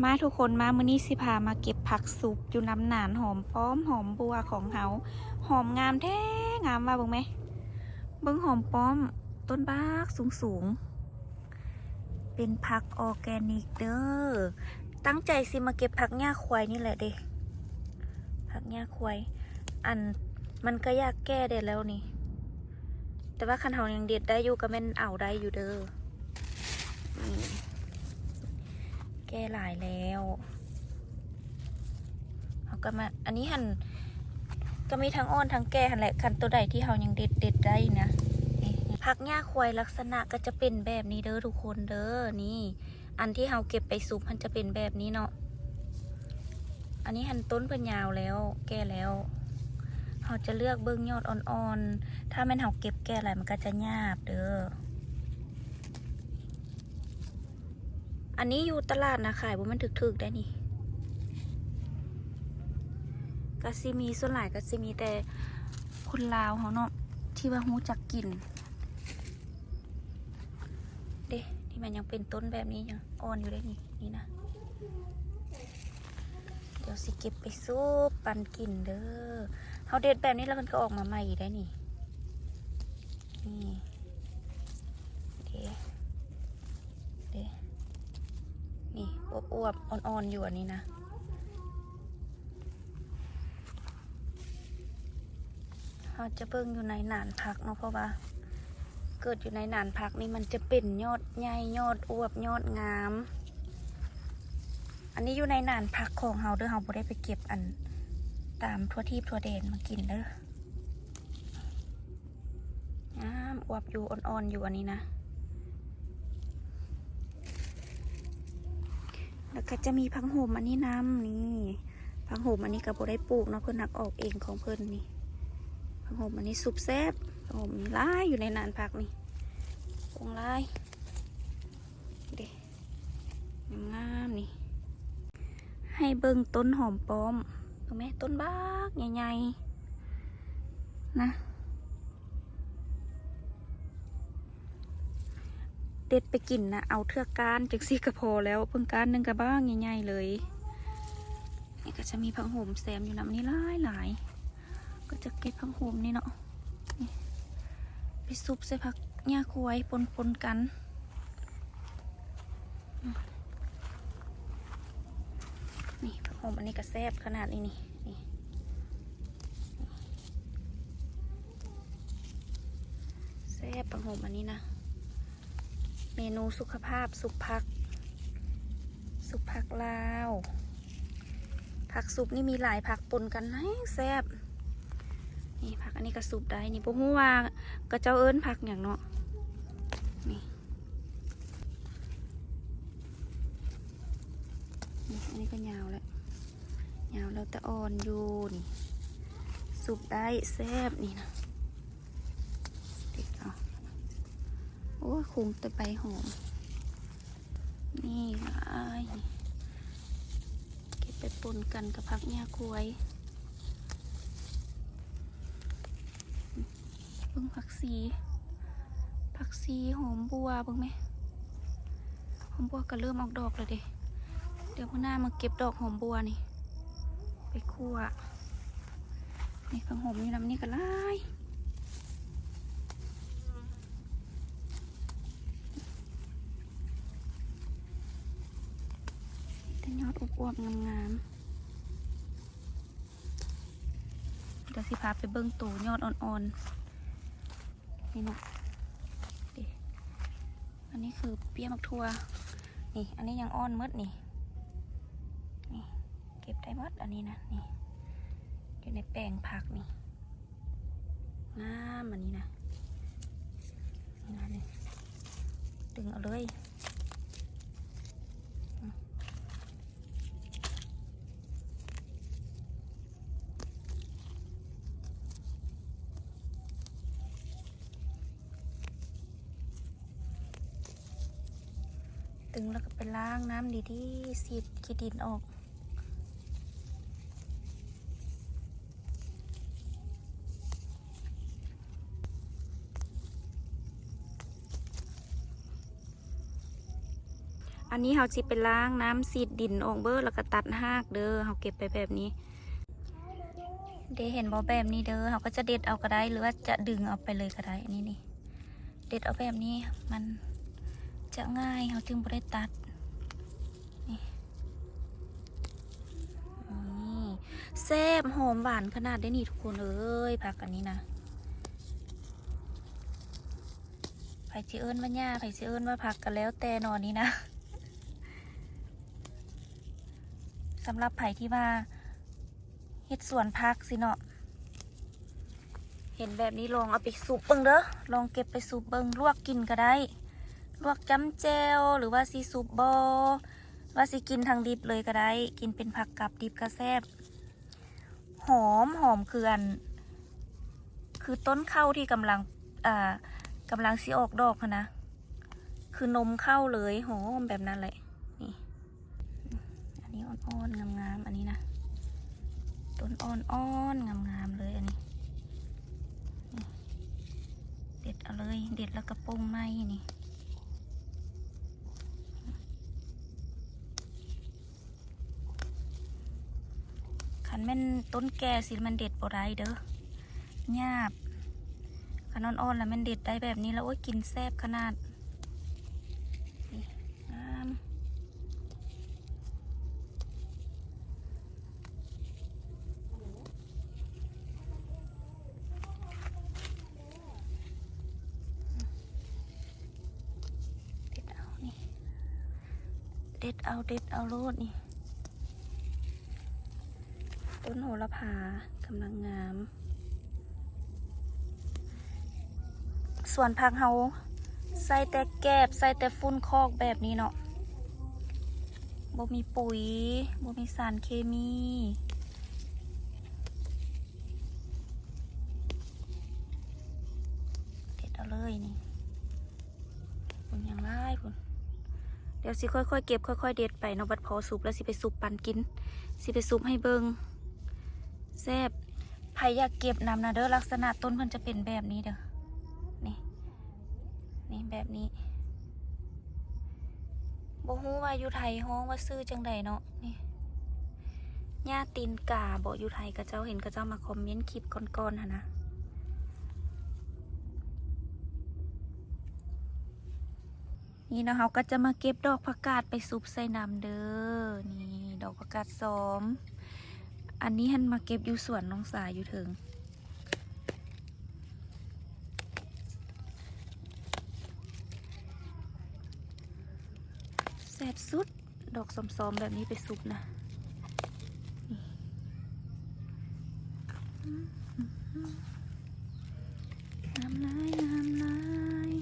ມາທຸກຄົນ ມາ ມື້ນີ້ຊິພາມາເກັບຜັກຊຸບຢູ່ນຳໜານ ຫອມປ້ອມ ຫອມບົວຂອງເຮົາ. ຫອມງາມແທ້ງາມວ່າ ເບິ່ງແມ ເບິ່ງຫອມປ້ອມ ຕົ້ນບັກສູງໆ ເປັນຜັກອອແກນິກເດີ. ຕັ້ງໃຈຊິມາເກັບຜັກຫຍ້າຄວາຍນີ້ແຫຼະເດ ຜັກຫຍ້າຄວາຍ. ອັນ ມັນກະຢາກແກ່ໄດ້ແລ້ວນີ້ ແຕ່ວ່າຄັນເຮົາຍັງເດັດໄດ້ຢູ່ ກະແມ່ນເອົາໄດ້ຢູ່ເດີ. ນີ້ ແກ່ຫຼາຍແລ້ວ ເຮົາກະມາ ອັນນີ້ຫັ້ນ ກະມີທັງອ່ອນທັງແກ່ຫັ້ນແຫຼະ ຄັນໂຕໃດທີ່ເຮົາຍັງເດັດ ເດັດໄດ້ນະ. ນີ້ ຜັກຫຍ້າຄວາຍລັກສະນະກະຈະເປັນແບບນີ້ເດີທຸກຄົນເດີ. ນີ້ ອັນທີ່ເຮົາເກັບໄປຊຸບຫັ້ນຈະເປັນແບບນີ້ເນາະ. ອັນນີ້ຫັ້ນຕົ້ນເພິ່ນຍາວແລ້ວ ແກ່ແລ້ວ ເຮົາຈະເລືອກເບິ່ງຍອດອ່ອນໆ ຖ້າແມ່ນເຮົາເກັບແກ່ຫຼາຍມັນກະຈະຫຍາບເດີ. ອັນນີ້ຢູ່ຕະຫຼາດນະ ຂາຍບໍ່ແມ່ນຖືກໆ ໄດ໋ນີ້ ກະຊິມີ ສ່ວນຫຼາຍກະຊິມີແຕ່ຄົນລາວເຮົາເນາະ ທີ່ວ່າຮູ້ຈັກກິນເດ້. ນີ້ມັນຍັງເປັນຕົ້ນແບບນີ້ ຍັງອ່ອນຢູ່ເດ້ນີ້ ນີ້ນະ. ດຽວຊິເກັບໄປຊຸບປັນກິນເດີ. ເຮົາເດັດແບບນີ້ແລ້ວມັນກະອອກມາໃໝ່ອີກໄດ໋ນີ້. ນີ້ ເດ ເດ ນີ້ ອວບໆ ອ່ອນໆ ຢູ່ອັນນີ້ນະ. ເຮົາຈະເບິ່ງຢູ່ໃນໜານຜັກເນາະ ເພາະວ່າເກີດຢູ່ໃນໜານຜັກນີ້ມັນຈະເປັນຍອດໃຫຍ່ ຍອດອວບ ຍອດງາມ. ອັນນີ້ຢູ່ໃນໜານຜັກຂອງເຮົາເດີ ເຮົາບໍ່ໄດ້ໄປເກັບອັນຕາມທົ່ວທີບທົ່ວແດນມາກິນເດີ. ງາມ ອວບຢູ່ ອ່ອນໆ ຢູ່ອັນນີ້ນະ. ແລ້ວກະຈະມີຜັກໂຫມອັນນີ້ນຳ ນີ້ ຜັກໂຫມອັນນີ້ກະບໍ່ໄດ້ປູກເນາະ ເພິ່ນຫັກອອກເອງຂອງເພິ່ນນີ້. ຜັກໂຫມອັນນີ້ຊຸບແຊບ ຜັກໂຫມນີ້ຫຼາຍຢູ່ໃນໜານຜັກນີ້ ປົງຫຼາຍເດ້. ງາມໆ ນີ້ ໃຫ້ເບິ່ງຕົ້ນຫອມປ້ອມ ເບິ່ງແມ ຕົ້ນບັກໃຫຍ່ໆ ນະ. ເດັດໄປກິນນະ ເອົາເທື່ອກ້ານຈັ່ງຊີ້ກະພໍແລ້ວ ເບິ່ງກ້ານໜຶ່ງກະບັກໃຫຍ່ໆ ເລີຍ. ນີ້ກະຈະມີຜັກໂຫມແຊມຢູ່ນຳນີ້ຫຼາຍໆ ກະຈະເກັບຜັກໂຫມນີ້ເນາະ ນີ້ ໄປຊຸບໃສ່ຜັກຫຍ້າຄວາຍປົນໆ ກັນ. ນີ້ ຜັກໂຫມອັນນີ້ກະແຊບຂະໜາດນີ້ ນີ້ ນີ້ ແຊບ ຜັກໂຫມອັນນີ້ນະ. ເມນູສຸຂະພາບ ຊຸບຜັກ ຊຸບຜັກລາວ. ຜັກຊຸບນີ້ມີຫຼາຍຜັກປົນກັນແຮງແຊບ. ນີ້ ຜັກອັນນີ້ກະຊຸບໄດ້ ນີ້ ບໍ່ຮູ້ວ່າເຂົາເຈົ້າເອີ້ນຜັກຫຍັງເນາະ. ນີ້ ນີ້ ອັນນີ້ກະຍາວແລ້ວ ຍາວແລ້ວແຕ່ອ່ອນຢູ່ ນີ້ ຊຸບໄດ້ແຊບ ນີ້ນະ. ເດັດເອົາ ໂອ້ຍ ຄຸງແຕ່ໃບຫອມ ນີ້ຫຼາຍ ເກັບໄປປົນກັນກັບຜັກຫຍ້າຄວາຍ. ເບິ່ງຜັກຊີ ຜັກຊີ ຫອມບົວ ເບິ່ງແມ ຫອມບົວກະເລີ່ມອອກດອກແລ້ວເດ. ດຽວມື້ໜ້າມາເກັບດອກຫອມບົວນີ້ໄປຂົ້ວ. ນີ້ ຜັກໂຫມຢູ່ນຳນີ້ກະຫຼາຍ ແຕ່ຍອດອວບໆ ງາມໆ. ດຽວຊິພາໄປເບິ່ງໂຕຍອດອ່ອນໆ ນີ້ເນາະ ເດ ອັນນີ້ຄືເປ້ຍໝາກຖົ່ວ ນີ້ ອັນນີ້ຍັງອ່ອນໝົດນີ້ ນີ້ ເກັບໄດ້ໝົດອັນນີ້ນະ ນີ້ ຢູ່ໃນແປງຜັກນີ້ ງາມອັນນີ້ນະ ນີ້ນະ ນີ້ ດຶງເອົາເລີຍ. ດຶງແລ້ວກະໄປລ້າງນ້ຳດີໆ ສີດຂີ້ດິນອອກ. ອ ອັນນີ້ເຮົາຊິໄປລ້າງນ້ຳ ສີດດິນອອກເບີດ ແລ້ວກໍຕັດຮາກເດີ. ເຮົາເກັບໄປແບບນີ້ເດ້ ເຫັນບໍ່? ແບບນີ້ເດີ. ເຮົາກໍຈະເດັດເອົາກໍໄດ້ ຫຼືວ່າຈະດຶງເອົາໄປເລີຍກໍໄດ້. ນີ້ ນີ້ ເດັດເອົາແບບນີ້ ມັນຈະງ່າຍ ເຮົາຈຶ່ງບໍ່ໄດ້ຕັດ. ນີ້ ນີ້ ແຊບ ຫອມ ຫວານຂະໜາດເດ້ນີ້ທຸກຄົນເອີຍ. ຜັກອັນນີ້ນະ ໃຜຊິເອີ້ນວ່າຫຍ້າ ໃຜຊິເອີ້ນວ່າຜັກ ກໍແລ້ວແຕ່ເນາະ. ນີ້ນະ ສຳລັບໃຜທີ່ວ່າເຮັດສວນຜັກຊີ້ເນາະ ເຫັນແບບນີ້ລອງເອົາໄປຊຸບເບິ່ງເດີ. ລອງເກັບໄປຊຸບເບິ່ງ ລວກກິນກໍໄດ້ ລວກຈ້ຳແຈ່ວ ຫຼືວ່າຊິຊຸບບໍ່ ວ່າຊິກິນທັງດິບເລີຍກໍໄດ້ ກິນເປັນຜັກກັບດິບກໍແຊບ. ຫອມ ຫອມຄືອັນ ຄືຕົ້ນເຂົ້າທີ່ກຳລັງ ອ່າ ກຳລັງຊິອອກດອກຫັ້ນນະ ຄືນົມເຂົ້າເລີຍ ຫອມແບບນັ້ນແຫຼະ. ນີ້ ອັນນີ້ອ່ອນໆ ງາມໆ ອັນນີ້ນະ ຕົ້ນອ່ອນໆ ງາມໆ ເລີຍ. ອັນນີ້ ນີ້ ເດັດເອົາເລີຍ ເດັດແລ້ວກໍປົ່ງໄມ້. ນີ້ ຄັນແມ່ນຕົ້ນແກ່ຊີ້ມັນເດັດບໍ່ໄດ້ເດີ ຫຍາບ. ຄັນອ່ອນໆ ແລ້ວແມ່ນເດັດໄດ້ແບບນີ້ແລ້ວ ໂອ້ຍ ກິນແຊບຂະໜາດ. ນີ້ ງາມ. ເດັດເອົານີ້ ເດັດເອົາ ເດັດເອົາໂລດນີ້. ຕົ້ນໂຫລະພາກຳລັງງາມ. ສວນຜັກເຮົາໃສ່ແຕ່ແກບ ໃສ່ແຕ່ຝຸ່ນຄອກແບບນີ້ເນາະ ບໍ່ມີປຸ໋ຍ ບໍ່ມີສານເຄມີ. ເດັດເອົາເລີຍນີ້ ພຸ້ນ ຍັງຫຼາຍພຸ້ນ. ດຽວຊິຄ່ອຍໆເກັບ ຄ່ອຍໆເດັດໄປເນາະ ບັດພໍສຸກແລ້ວຊິໄປສຸບປັນກິນ ຊິໄປສຸບໃຫ້ເບິ່ງ ແຊບ. ໃຜຢາກເກັບນຳນະເດີ ລັກສະນະຕົ້ນເພິ່ນຈະເປັນແບບນີ້ເດີ ນີ້ ນີ້ແບບນີ້. ບໍ່ຮູ້ວ່າຢູ່ໄທຮ້ອງວ່າຊື່ຈັ່ງໃດເນາະ. ນີ້ ຫຍ້າຕີນກາບໍ ຢູ່ໄທ ເຂົາເຈົ້າ ເຫັນເຂົາເຈົ້າມາຄອມເມັນຄລິບກ່ອນໆຫັ້ນນະ. ນີ້ເນາະ ເຮົາກໍຈະມາເກັບດອກຜັກກາດໄປຊຸບໃສ່ນຳເດີ. ນີ້ ດອກຜັກກາດຊອມ ອັນນີ້ຫັ້ນມາເກັບຢູ່ສວນນ້ອງສາຢູ່ເທິງ. ແຊບສຸດ ດອກຊອມໆແບບນີ້ໄປຊຸບນະ. ນີ້ ງາມຫຼາຍ ງາມຫຼາຍ.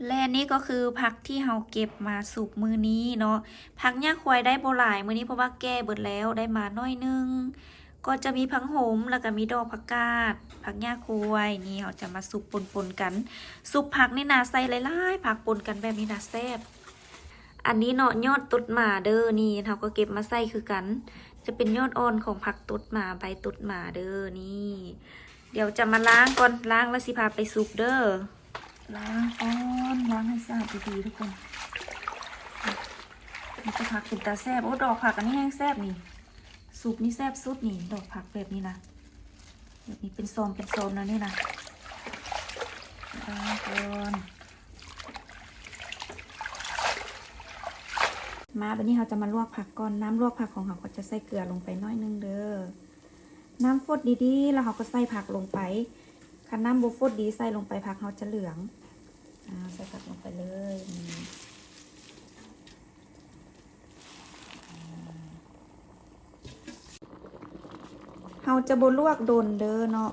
ແລະນີ້ກໍຄືຜັກທີ່ເຮົາເກັບມາສຸບມື້ນີ້ເນາະ. ຜັກຫຍ້າຄວາຍໄດ້ບໍ່ຫຼາຍມື້ນີ້ ເພາະວ່າແກ່ເບິດແລ້ວ ໄດ້ມາໜ້ອຍໜຶ່ງ. ກໍຈະມີຜັກໂຫມ ແລ້ວກໍມີດອກຜັກກາດ ຜັກຫຍ້າຄວາຍ. ນີ້ເຮົາຈະມາສຸບປົນໆກັນ. ສຸບຜັກນີ້ນະ ໃສ່ຫຼາຍໆຜັກປົນກັນແບບນີ້ນະ ແຊບ. ອັນນີ້ເນາະ ຍອດຕົດໝາເດີ. ນີ້ເຮົາກໍເກັບມາໃສ່ຄືກັນ ຈະເປັນຍອດອ່ອນຂອງຜັກຕົດໝາ ໃບຕົດໝາເດີ. ນີ້ ດຽວຈະມາລ້າງກ່ອນ ລ້າງແລ້ວຊິພາໄປສຸບເດີ. ລ້າງກ່ອນ ລ້າງໃຫ້ສະອາດດີໆທຸກຄົນ. ນີ້ຈະຜັກເປັນຕາແຊບ. ໂອ້ ດອກຜັກອັນນີ້ແຮງແຊບນີ້ ຊຸບນີ້ແຊບສຸດນີ້ ດອກຜັກແບບນີ້ນະ ແບບນີ້ເປັນຊອມເປັນຊອມແນວນີ້ນະ. ລ້າງກ່ອນ. ມາ ບັດນີ້ເຮົາຈະມາລວກຜັກກ່ອນ. ນ້ຳລວກຜັກຂອງເຮົາກໍຈະໃສ່ເກືອລົງໄປໜ້ອຍໜຶ່ງເດີ. ນ້ຳຟົດດີໆ ແລ້ວເຮົາກໍໃສ່ຜັກລົງໄປ. ຄັນນ້ຳບໍ່ຟົດດີໃສ່ລົງໄປ ຜັກເຮົາຈະເຫຼືອງ. ອ່າ ໃສ່ຜັກລົງໄປເລີຍ. ເຮົາຈະບໍ່ລວກດົນເດີເນາະ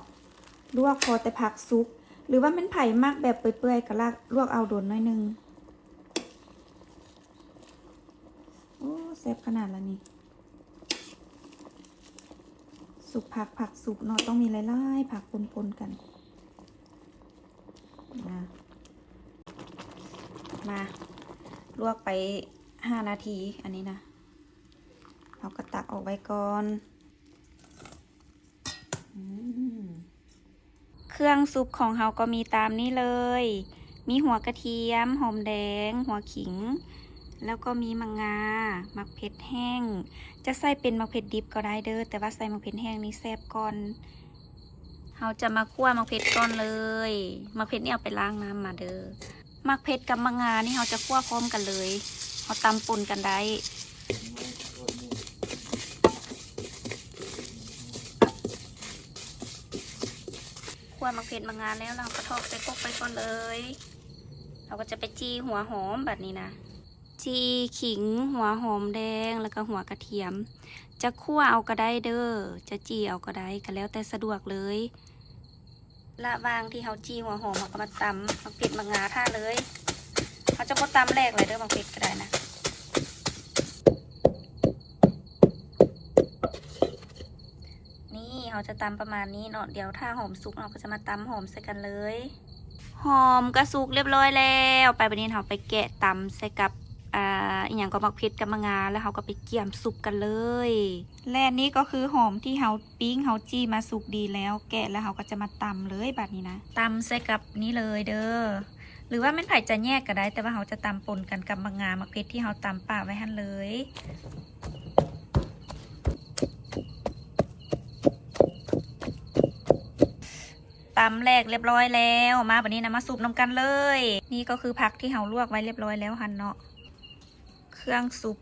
ລວກພໍແຕ່ຜັກສຸກ ຫຼືວ່າແມ່ນໃຜມັກແບບເປື່ອຍໆ ກໍລາກ ລວກເອົາດົນໜ້ອຍໜຶ່ງ. ໂອ້ ແຊບຂະໜາດລະນີ້. ສຸບຜັກ ຜັກສຸກເນາະ ຕ້ອງມີຫຼາຍໆ ຜັກປົນໆກັນ. ມາ ມາ ລວກໄປຫ້ານາທີ ອັນນີ້ນະ ເຮົາກໍຕັກອອກໄວ້ກ່ອນ. ອືມ ເຄື່ອງຊຸບຂອງເຮົາກໍມີຕາມນີ້ເລີຍ ມີຫົວກະທຽມ, ຫອມແດງ, ຫົວຂິງ ແລ້ວກໍມີໝາກງາ, ໝາກເຜັດແຫ້ງ. ຈະໃສ່ເປັນໝາກເຜັດດິບກໍໄດ້ເດີ້ ແຕ່ວ່າໃສ່ໝາກເຜັດແຫ້ງນີ້ແຊບກ່ອນ. ເຮົາຈະມາຂົ້ວໝາກເຜັດກ່ອນເລີຍ. ໝາກເຜັດນີ້ເອົາໄປລ້າງນ້ຳມາເດີ້. ໝາກເຜັດກັບໝາກງານີ້ເຮົາຈະຂົ້ວພ້ອມກັນເລີຍ. ເຮົາຕຳປົນກັນໄດ້. ຂົ້ວໝາກເຜັດໝາກງາແລ້ວ ເຮົາກໍຖອກໃສ່ກົກໄປກ່ອນເລີຍ. ເຮົາກໍຈະໄປຈີ່ຫົວຫອມບາດນີ້ນະ. ຈີ່ຂິງ, ຫົວຫອມແດງ ແລ້ວກໍຫົວກະທຽມ. ຈະຂົ້ວເອົາກໍໄດ້ເດີ້ ຈະຈີ່ເອົາກໍໄດ້ ກໍແລ້ວແຕ່ສະດວກເລີຍ. ລະຫວ່າງທີ່ເຮົາຈີ່ຫົວຫອມ ເຮົາກໍມາຕຳໝາກເຜັດໝາກງາຖ້າເລີຍ. ເຮົາຈະບໍ່ຕຳແຫຼກເລີຍເດີ້ ໝາກເຜັດກໍໄດ້ນະ. ນີ້ເຮົາຈະຕຳປະມານນີ້ເນາະ. ດຽວຖ້າຫອມສຸກ ເຮົາກໍຈະມາຕຳຫອມໃສ່ກັນເລີຍ. ຫອມກໍສຸກລຽບລ້ອຍແລ້ວ. ໄປ ບາດນີ້ເຮົາໄປແກະຕຳໃສ່ກັບ ອ່າ ອີ່ຫຍັງກໍ ໝາກເຜັດກັບໝາກງາ ແລ້ວເຮົາກໍໄປກຽມຊຸບກັນເລີຍ. ແລະນີ້ກໍຄືຫອມທີ່ເຮົາປີ້ງ ເຮົາຈີ່ມາສຸກດີແລ້ວ ແກະແລ້ວເຮົາກໍຈະມາຕຳເລີຍບາດນີ້ນະ. ຕຳໃສ່ກັບນີ້ເລີຍເດີ້ ຫຼືວ່າແມ່ນໃຜຈະແຍກກໍໄດ້ ແຕ່ວ່າເຮົາຈະຕຳປົນກັນກັບໝາກງາ ໝາກເຜັດທີ່ເຮົາຕຳປະໄວ້ຫັ້ນເລີຍ. ຕຳແຫຼກລຽບລ້ອຍແລ້ວ. ມາ ບາດນີ້ນະ ມາຊຸບນຳກັນເລີຍ. ນີ້ກໍຄືຜັກທີ່ເຮົາລວກໄວ້ລຽບລ້ອຍແລ້ວຫັ້ນເນາະ. ເຄື່ອງຊຸບ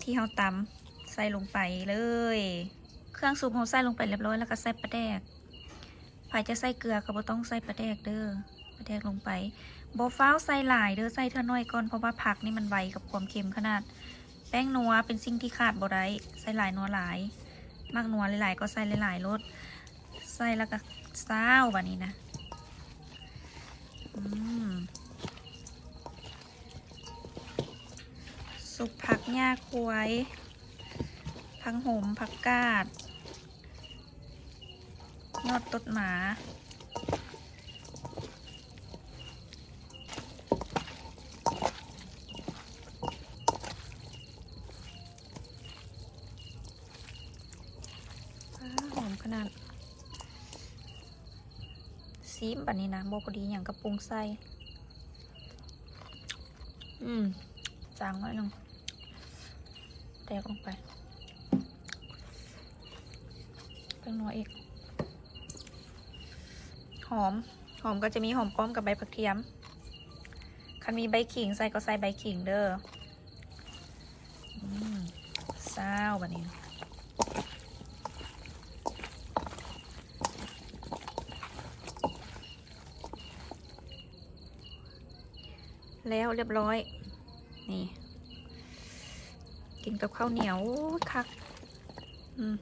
ທີ່ເຮົາຕຳໃສ່ລົງໄປເລີຍ. ເຄື່ອງຊຸບເຮົາໃສ່ລົງໄປລຽບລ້ອຍ ແລ້ວກໍໃສ່ປາແດກ. ໃຜຈະໃສ່ເກືອກໍບໍ່ຕ້ອງໃສ່ປາແດກເດີ້. ປາແດກລົງໄປ. ບໍ່ຟ້າວໃສ່ຫຼາຍເດີ້ ໃສ່ເທື່ອໜ້ອຍກ່ອນ ເພາະວ່າຜັກນີ້ມັນໄວກັບຄວາມເຄັມຂະໜາດ. ແປ້ງນົວເປັນສິ່ງທີ່ຂາດບໍ່ໄດ້ ໃສ່ຫຼາຍນົວຫຼາຍ. ມັກນົວຫຼາຍໆກໍໃສ່ຫຼາຍໆໂລດ. ໃສ່ແລ້ວກໍຊາວບາດນີ້ນະ. ອືມ ຊຸບຜັກຫຍ້າຄວາຍ ຜັກໂຫມ ຜັກກາດ ຍອດຕົດໝາ. ອ້າ ຫອມຂະໜາດ. ຊີມບາດນີ້ນະ ບໍ່ພໍດີຫຍັງກໍປຸງໃສ່. ອືມ ຈາງໜ້ອຍໜຶ່ງ. ແຕກລົງໄປ. ແປ້ງນົວອີກ. ຫອມ ຫອມກໍຈະມີຫອມປ້ອມກັບໃບຜັກທຽມ. ຄັນມີໃບຂີງໃສ່ກໍໃສ່ໃບຂີງເດີ້. ອືມ ຊາວບາດນີ້. ແລ້ວລຽບລ້ອຍ. ນີ້ ກິນກັບເຂົ້າໜຽວ ໂອ້ຍ ຄັກ. ອືມ